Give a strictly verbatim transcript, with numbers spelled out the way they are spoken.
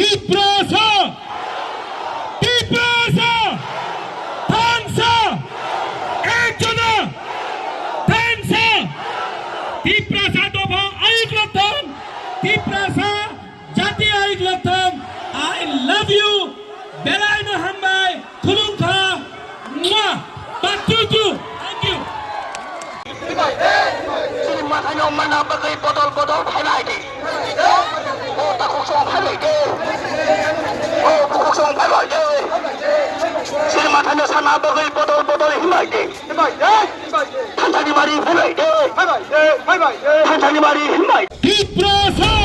Tiprasa! Tiprasa! Thansa! Ekjona! Thansa! Tiprasa dopha ayuk loktham! Tiprasa jati ayuk loktham! I love you! Belai no hambai! Khulumkha! Mwah! Patutu! Thank you! Chini mathai no mana bagwi bodol bodol phailai di. O takhuk song phailai de. O bukhuk song phailai de. Chini mathai no sana bagwi bodol bodol himlai de. Thansa ni mari phailai de. Thansa ni mari himlai. Tiprasa!